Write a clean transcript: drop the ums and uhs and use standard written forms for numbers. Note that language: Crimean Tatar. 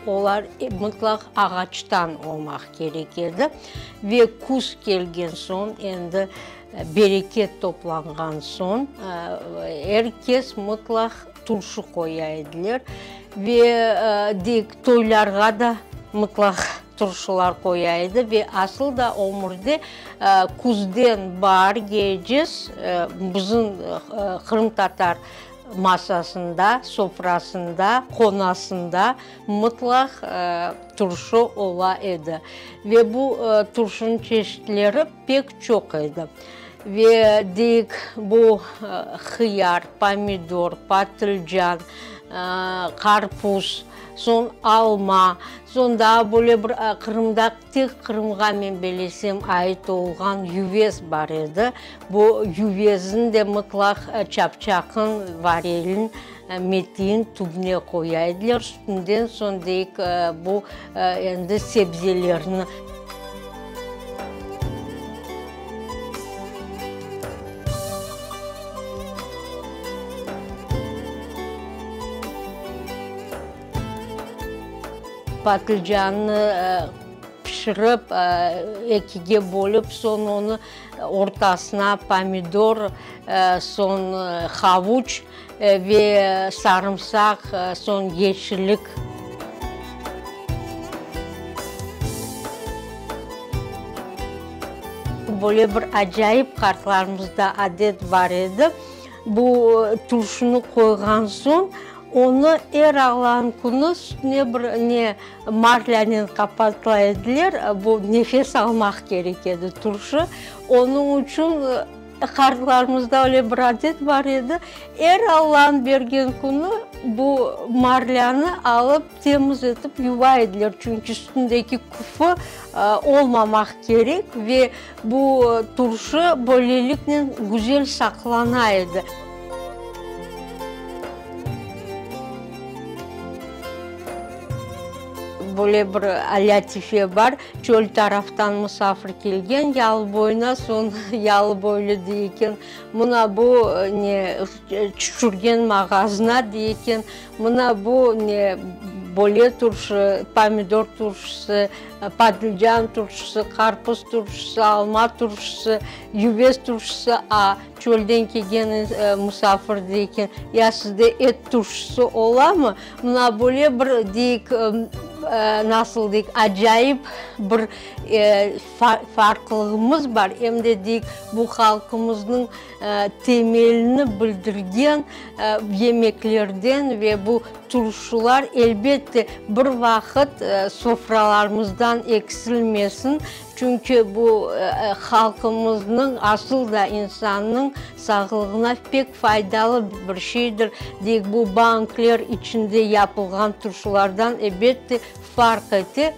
Olar mıtlaq ağaçtan olmaq kerek edi. Ve küz kelgen soñ, endi bereket toplanğan soñ, er kes mıtlaq turşu qoya ediler. Ve deyik, toylarğa da mıtlaq turşular qoya edi. Ve asıl da ömürde küzden baargece bizim qırımtatar masasında, sofrasında, qonasında mıtlaq turşu ola edi. Ve bu turşunıñ çeşitleri pek çoq edi. Ve deyik, bu hıyar, pomidor, patılcan, qarpuz, soñ alma, soñ daa böyle bir Qırımda, tek Qırımğa men belesem ait olğan yüvez bar edi. Bu yüvezni de mıtlaq çapçaqın, varelin, metin tübüne qoya ediler, üstünden soñ deyik bu endi sebzelerni. Patlıcannı pişirip, ekige bölip, soñ onı ortasına pomidor, soñ havuç ve sarımsaq, soñ yeşillik. Böyle bir acayip qartlarımızda adet bar edi, bu turşunı qoyğan soñ, onı er ağlan künü üstüne bir ne marlânen qapatıla ediler, bu nefes almaq kerek edi turşu, onıñ içün Qartlarımızda öyle bir adet bar edi, er Allanıñ bergen künü bu marlânı alıp temiz etip yuva ediler, çünki üstündeki küfü olmamaq kerek ve bu turşu böyleliknen güzel saqlana edi. Böyle bir lâtife bar, çöl taraftan musafir kelgen yalıboyuna, soñ yalıboylu dey eken, mına bu ne, tüşürgen mağazına dey eken, mına bu ne, böyle turşu, pomidor turşusı, patlıcan turşusı, qarpız turşusı, alma turşusı, yüvez turşusı, a çölden kelgen musafir dey eken, ya sizde et turşusı olamı? Mına böyle bir, deyik, nasıl deyik, acayip bir farqlılığımız bar, em de, deyik, bu halqımıznıñ temelini bildirgen yemeklerden ve bu turşular, elbette, bir vaqıt sofralarımızdan eksilmesin, Çünki bu halqımıznıñ, asıl da insannıñ sağlığına pek faydalı bir şeydir. Deyik, bu bankler içinde yapılğan turşulardan, ebette, farq ete.